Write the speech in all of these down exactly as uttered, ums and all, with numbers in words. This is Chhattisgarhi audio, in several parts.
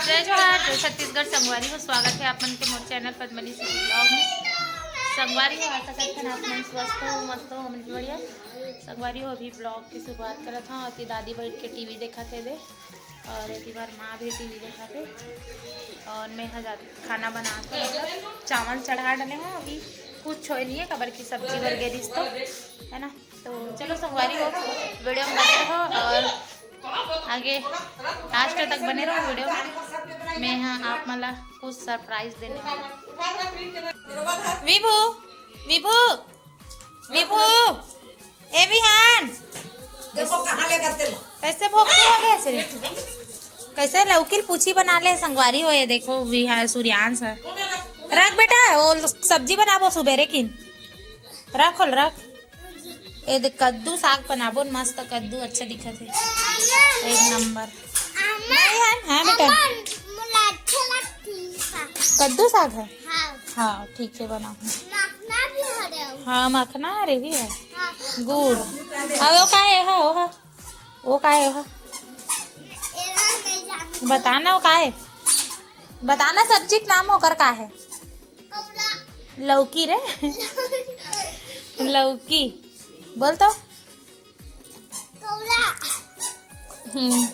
जय जोहार, जय छत्तीसगढ़। संगवारी हो, स्वागत है आप मन के मोर चैनल पद्मनी सिटी ब्लॉग में। संगवारी हो, आशा करथन आप मन स्वस्थ हो, मस्त हो, हमन भी बढ़िया। संगवारी हो, अभी ब्लॉग की शुरुआत करत हूँ। अति दादी बैठ के टीवी देखत हे दे, और अति बार माँ भी टीवी देखत हे, और मैं यहाँ जा खाना बना के, मतलब, चावल चढ़ा डाले हूँ। अभी कुछ होए नहीं है, काबर की सब्जी बर गे रिस तो, है ना। तो चलो संगवारी हो, वीडियो में बने रहो और आगे लास्ट तक बने रहो वीडियो में। मैं यहाँ आप मन ला कुछ सरप्राइज देने वाला। विभू, विभू, विभू, ए विहान, देखो कहाँ ले करते लो। कैसे भोग के हो गए सिर्फ? कैसे लौकी ल पूछी बना ले संगवारी हो। ये देखो विहान, सूर्यांश है। रख बेटा, वो सब्जी बनाबो सुबेरे किन। रख होल रख। ए देख, कद्दू साग बनाबो न, मस्त कद्दू अच्छा दिखत हे, एक नंबर। नहीं है, हाँ बेटा। अम्मा, मोला अच्छा लगती है। कद्दू साग है? हाँ। हाँ, ठीक है, बनाओ। मखना भी हरे हो। हाँ, मखना हरे भी है। हाँ। गुड़। अब वो का है, हाँ, वो है। वो का है, वो है? एला नहीं जानती। बताना, वो का है? बताना, सब्जी के नाम ओकर का है? कौला। लौकी रे। लौकी। बोल तो। कौला। हम्म,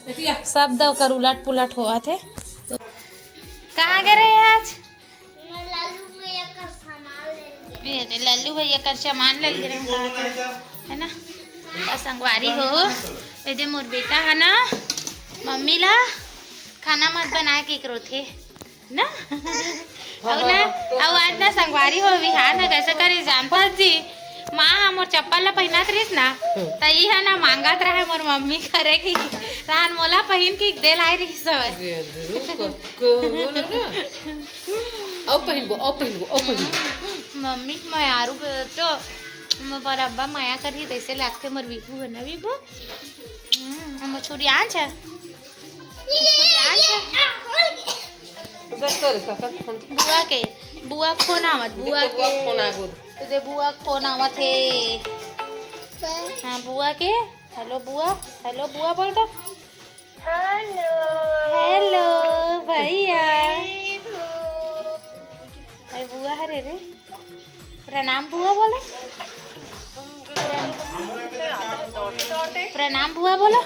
शब्द ओकर उलट पुलट होवत हे। कहाँ गे रहे आज? मैं लालू भैया का सामान लेने। ये दे, लालू भैया का सामान ले ले रहे हैं, है ना? त संगवारी हो, ये दे मोर बेटा है ना, मम्मी ला खाना मत बना के करो थे। ना? अउ ना, अउ आज ना संगवारी हो, विहान ह कैसे करे जानथस जी? माँ ह मोर चप्पल ला पहिनत रहिस ना, त इहा ना मांगत रहे मोर मम्मी करे कि रान मोला पहिन के दे लाए रहिस हवय। अरे, अरे, को, को, बोलो ना। अउ पहिनबो, अउ पहिनबो, अउ पहिनबो। मम्मी के मयारू के तो मोर बराबर मया करही, तइसे लागथे मोर विभू है ना, विभू? हम्म, मोर छुरियांश है। बस कर, कर, कर, कर। बुआ के, बुआ के फोन आवत, बुआ देखो, बुआ के। फोन आ गो। तो दे बुआ के फोन आवत हे। हाँ, बुआ के। हेलो बुआ, हेलो बुआ बोल तो। हेलो। हेलो भैया। अरे बुआ हरे रे। प्रणाम बुआ बोलो। प्रणाम बुआ बोलो।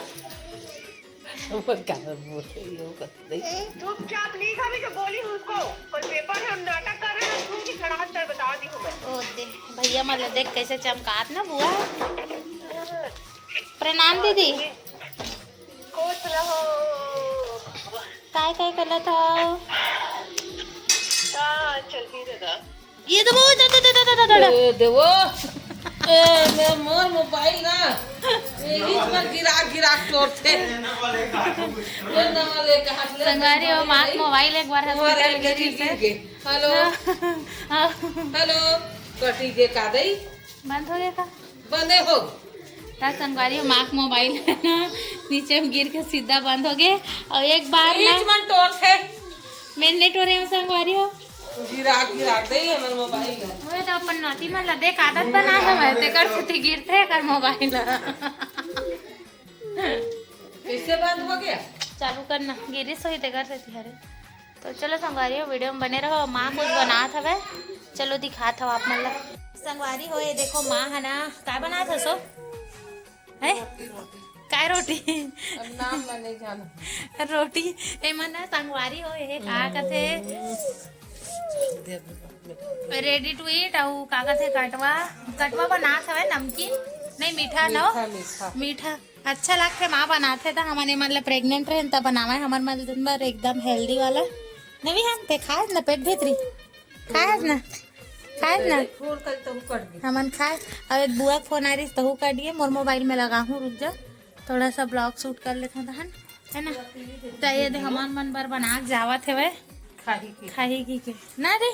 वो क्या बोल रही हो, कुछ नहीं। चुपचाप लिख अभी जो बोली हूँ उसको। और पेपर है, हम नाटक कर रहे हैं, उसको भी खड़ा कर बता दी हूँ मैं। ओ दे, भैया मन ला देख कैसे चमकात ना बुआ। प्रणाम दीदी। खुश रहो। काय काय करत हव? का चलती दादा? ये तो वो, दे, दे, दे। ए, देवो। ए, मैं मोर मोबाइल ना। ए, इस पर गिरा, गिरा तोड़ते। ये नवा ले के हाथ ले, संगवारी हो, माँ के मोबाइल एक बार हॉस्पिटल गिर गई से। हेलो। हाँ। हेलो। कटी के का दई? बंद हो गया का? बंदे हो। त संगवारी हो, माँ के मोबाइल नीचे में गिर के सीधा बंद हो गए। और एक बार ना बीच मन तोड़थे। मैं नेट हो रहे हो संगवारी हो। गिरा, गिरा दे हमर मोबाइल। वो तो अपन नाती मन ला देख आदत बना है, मैं तेकर सेती गिरथे कर मोबाइल। कैसे बंद हो गया? चालू करना, गिरिस होही तेकर सेती हरे। तो चलो संगवारी हो, वीडियो में बने रहो। माँ कुछ बनात हवे, चलो दिखात हव आप मन ला। संगवारी हो, ये देखो माँ है ना, का बनात हसो? है? काय रोटी? अब नाम ला नहीं जानो। रोटी, एमन ना संगवारी हो, ये का कथे? Ready to eat, अउ का कथे कटवा, कटवा बनात हवे नमकीन, नहीं मीठा न हो? मीठा, मीठा। मीठा। अच्छा लागथे, माँ बनाथे त हमन एमन ल pregnant रहेन त बनावे हमन मन बर एकदम healthy वाला। नहीं हम ते खाए न पेट भीतरी। खाए न? खाए न? फोन कर तहु कट गई। हमन खाए। अब एक बुआ के फोन आ रही तहु कट गए। मोर मोबाइल में लगा हूँ, रुक जा। थोड़ा सा vlog shoot कर लेथन तहन, है ना? त ये दे हमन मन बर बना के जावत हेवय। खाही की। खाही की के। ना रे?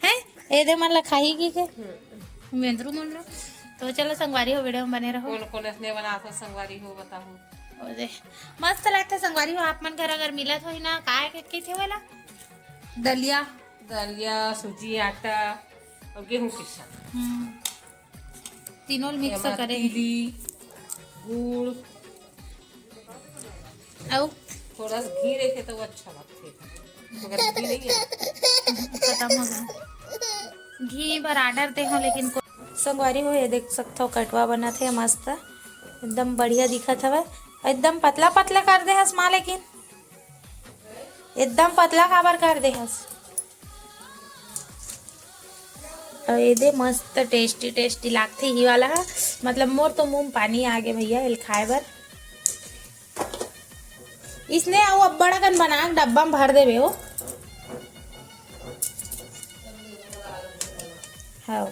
हैं? ए दे मन ला खाही की के? हम्म। मेंदरू मन ला। तो चलो संगवारी हो, वीडियो में बने रहो। कौन कौन इसने बनात हो संगवारी हो बताओ। ओ दे। मस्त लागथे संगवारी हो, आप मन घर अगर मिलत होही ना, काय के, के थे वाला? दलिया। दलिया, सूजी, आटा और गेहूं के साग। हम्म। तीनों ल mix एमा करे। तिली, गुड़। अउ? थोड़ा सा घी रखे तो वो अच्छा लगता है। अगर घी नहीं है, खत्म हो गया। घी बर order दे हो, लेकिन को- संगवारी हो, ये देख सकथो, कटवा बनत हे मस्त, एकदम बढ़िया दिखत हवय। एकदम पतला पतला कर दे हस माँ, लेकिन एकदम पतला काबर कर दे हस? अउ ये दे मस्त tasty tasty लागथे ही वाला ह। मतलब मोर तो मुंह म पानी आ गे भैया, एल खाए बर। इसने अउ अब्बड़ अकन बना के डब्बा म भर देबे हो। हाँ,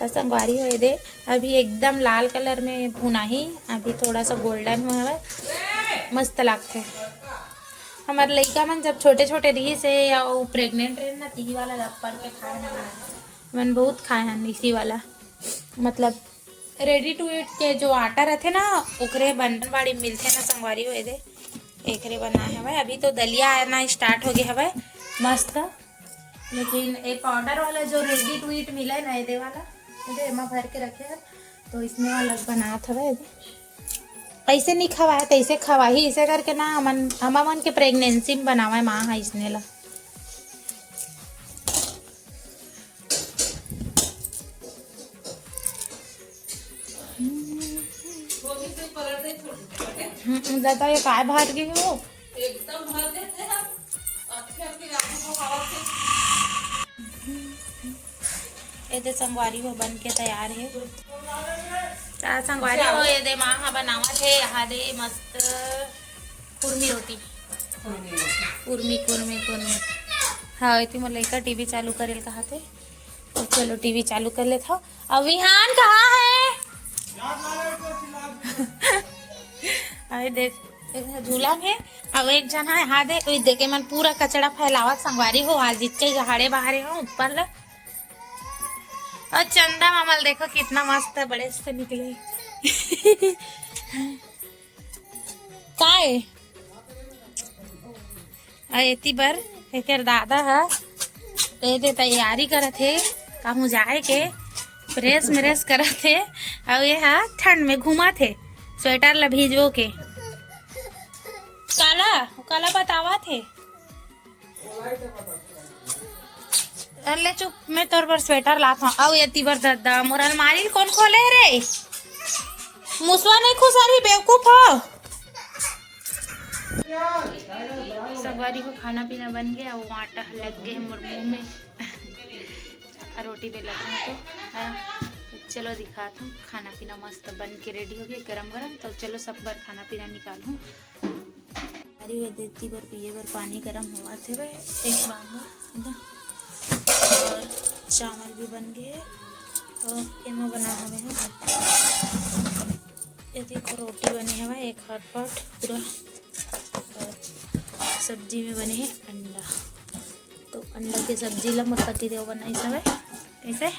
त संगवारी हो ये दे, अभी एकदम लाल colour में भुनाही, अभी थोड़ा सा golden हुआ है, मस्त लागथे। हमर लइका मन जब छोटे छोटे रहिस हे या वो pregnant रहे ना, तिही वाला रप्पड़ के खाए हन, मन बहुत खाए हन इसी वाला, मतलब ready to eat के जो आटा रहथे ना, ओकरे आंगनबाड़ी में मिलथे ना संगवारी हो, ये दे एकरे बनाए हवय। अभी तो दलिया आना start हो गए हवय मस्त, लेकिन ये powder वाला जो ready to eat मिले ना, ये दे वाला, ये दे एमा भर के रखे हन, तो इसने वाला बनात हवय। ये दे ऐसे नहीं खवाए, तैसे खवाही, इसे करके ना हमन, हमन के pregnancy में बनावे माँ ह इसने ला। हम्म, दादा, ये काय भात गे हो? एकदम भर देते हैं। अच्छे, अच्छे आलू को खावा से। ये दे संगवारी हो बन के तैयार हे। त संगवारी हो, ये दे माँ ह बनावत हे, यहाँ दे मस्त कुरमी रोटी। कुरमी, कुरमी, कुरमी। हाँ, एती मोर लइका टीवी चालू करे ल कहा थे। तो चलो, टीवी चालू कर लेत हव। अब विहान कहाँ है? अरे देख, एक झूला में, अब एक झन है, हाँ दे, ओई देखे मन पूरा कचरा फैलावत संगवारी हो, आज इतके झाड़े बहारे हो ऊपर ले। और चंदा मामा ल देखो कितना मस्त है, बड़े से निकले। काय? अउ एती बर एकर दादा ह ए दे तैयारी करत हे, कहूँ जाए के, प्रेस म्रेस करत हे। अउ ये ह ठंड में घूमत हे, स्वेटर ला भिजो के। काला, काला बतावत हे। अरे ले चुप, मैं तोर बर स्वेटर लात हूँ। अउ एती बर दद्दा, मोर अलमारी ल कोन खोले रे? मुसवा नहीं खुसरही, बेवकूफ हो। संगवारी हो, खाना पीना बन गया, वो आटा लग गए मोर मुंह में। रोटी बेलत हूँ तो, हाँ, तो चलो दिखात हूँ, खाना पीना मस्त बन के ready हो गए, गरम गरम। तो चलो सब बर खाना पीना निकालूँ। अरे, ये देती बर पिए बर पानी गरम होवत हवे, एक बांगो, एकदम। और चावल भी बन गए, और एमा बना हवे हम। ये देखो, रोटी बने हवे, एक hot pot पूरा, और सब्जी में बने है अंडा। तो अंडा के सब्जी ला मोर पति देव बनाइस हवे। कैसे?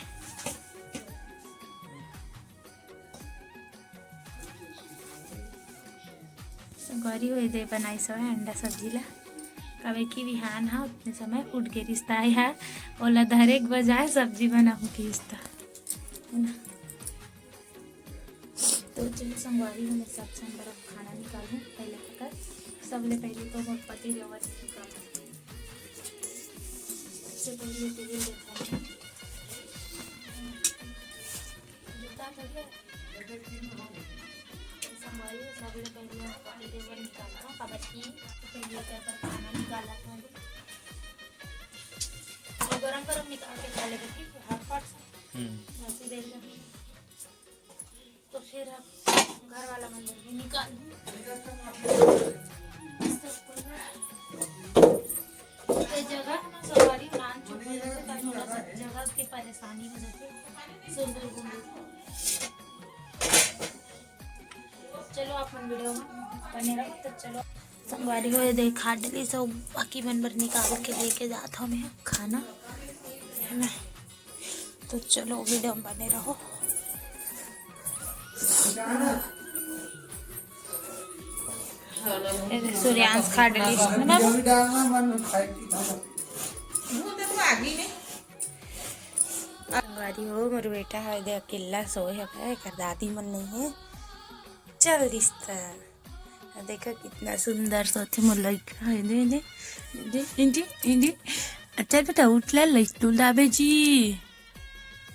संगवारी हो, एदे बनाइस हवय अंडा सब्जी ला। काबर कि बिहान ह उतने समय उठ गे रिहिस त, आय ह ओला धरे के बजाय सब्जी बनाहूं किहिस त, है ना? तो चलो संगवारी हो, मैं सब झन बर अब खाना निकालूं। पहले पकड़, सबले पहले तो मोर पति देव निकालूं। सबसे पहले तेल लेता हूं। जूता खरीदे। संगवारी हो, सबले पहले हम पति देव निकालता हूँ, काबर कि पहले एकर पर खाना निकाला था। तो गरम गरम निकाल के खा लेगा, ठीक है? Hot pot से। हम्म। वैसे दे दो। तो फिर अब घर वाला मन भी निकाल दूँ। ये जगह ना संगवारी नान चुकी है, तो थोड़ा सा जगह की परेशानी हो जाती है। सुंदर गुंदर। चलो आप मन video में बने रहो। तो चलो संगवारी हो, ये देख खा डली सब, बाकी मन बर निकाल के लेके जात हूँ मैं खाना, है ना? तो चलो video में बने रहो। ये देख सूर्यांश खा डली सब ना बाबू। संगवारी हो, मोर बेटा ह दे अकेला सोए हवय, एकर दादी मन नइ हे, चल दिस त। देखो कितना सुंदर सोथे मोर लइका हे। दे, दे, दे, इंदी, इंदी। अच्छा बेटा, उठ ले, लइक टूल दाबे जी।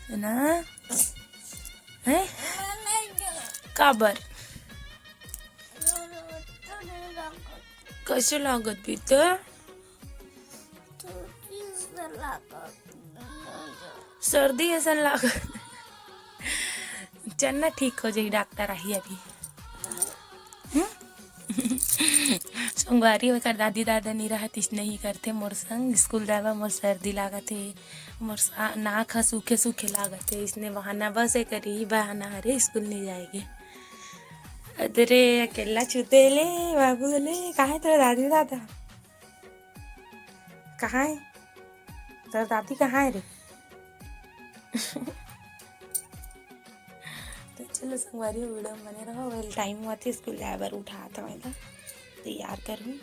है ना? हैं? काबर? कैसे लागत बेटा? सर्दी असन लागत। चल ना, ठीक हो जाही, डॉक्टर आही अभी। हम्म? संगवारी, ओकर दादी दादा नी रहत, इसने ही करथे मोर संग। स्कूल जाए बर मोर सर्दी लागत हे, मोर सा-, नाक ह सूखे सूखे लागत हे, इसने बहाना, बस एक ही बहाना हरे स्कूल नहीं जाएगी। अरे अकेला छूते ले बाबू ले, कहाँ हे तोर दादी दादा? कहाँ हे तोर दादी, कहाँ हे रे? तो चलो संगवारी, वीडियो में बने रहो। वेल, टाइम हुआ थे स्कूल जाए बर, उठा था मैं तो तैयार करूँ।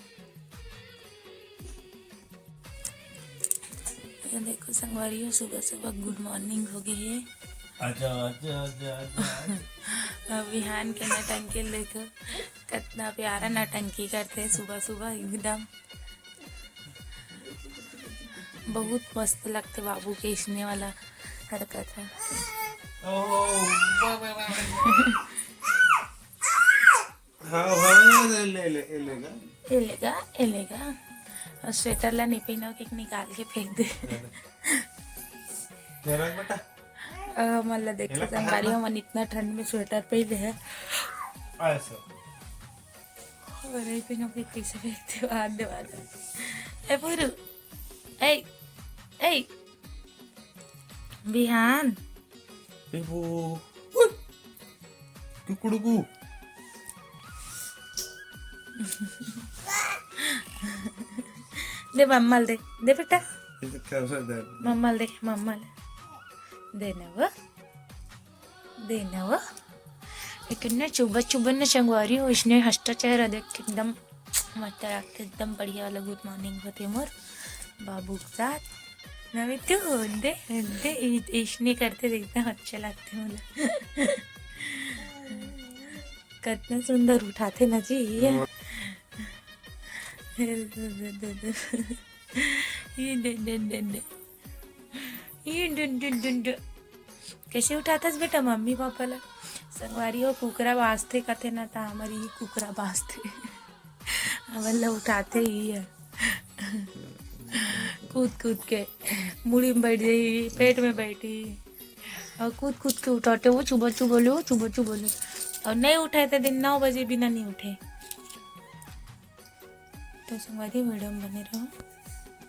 ये देखो संगवारी, सुबह सुबह गुड मॉर्निंग हो गई है। आजा, आजा, आजा, आजा, आजा। अब बिहान के नौटंकी देखो, कितना प्यारा नौटंकी करते हैं सुबह सुबह एकदम। बहुत मस्त लगते बाबू के इसने वाला हरकत है। ओ, वाह, वाह, वाह, वाह। हाँ, हाँ, ले, ले, ले, ए लेगा। ए लेगा, ए लेगा। और स्वेटर ला नहीं पहना के निकाल के फेंक दे। ले रख बेटा। अ, मतलब देखो, ये ला संगवारी, पहन। हमन इतना ठंड में स्वेटर पहने हैं। ऐसा। अरे, पहनो के कैसे फेंकते हो हाथ दबा दे। ए, पूरू। ए, ए। बिहान। ए, वो। उई। कुकड़ू कु। दे मम्मा ल दे। दे बेटा। ये तो कैसा दे? मम्मा ल दे, मम्मा ल। दे ना वो। देना वो। लेकिन ना चुबत चुबत ना संगवारी हो, इसने हंसता चेहरा देख के एकदम मस्त लगते, एकदम बढ़िया वाला गुड मॉर्निंग होते मोर बाबू के साथ। ना भी तू दे, दे, इ-, इसने करते देख, एकदम अच्छे लगते मोला। कितना सुंदर उठाते ना जी, ये। ये दे, दे, दे, दे। ये दे, दे, दे, दे। ये डुन, डुन, डुन, डुन। कैसे उठाथस बेटा मम्मी पापा ला? संगवारी हो, कुकरा बाजथे कथे ना, त हमर ये कुकरा बाजथे। हमन ला उठाथे ही है। कूद कूद के मुड़ी में बैठ जाही, पेट में बैठी। और कूद कूद के उठाथे वो, चुबो चुबो ले, चुबो चुबो ले। और नहीं उठे त दिन नौ बजे बिना नहीं उठे। तो संगवारी, वीडियो में बने रहो।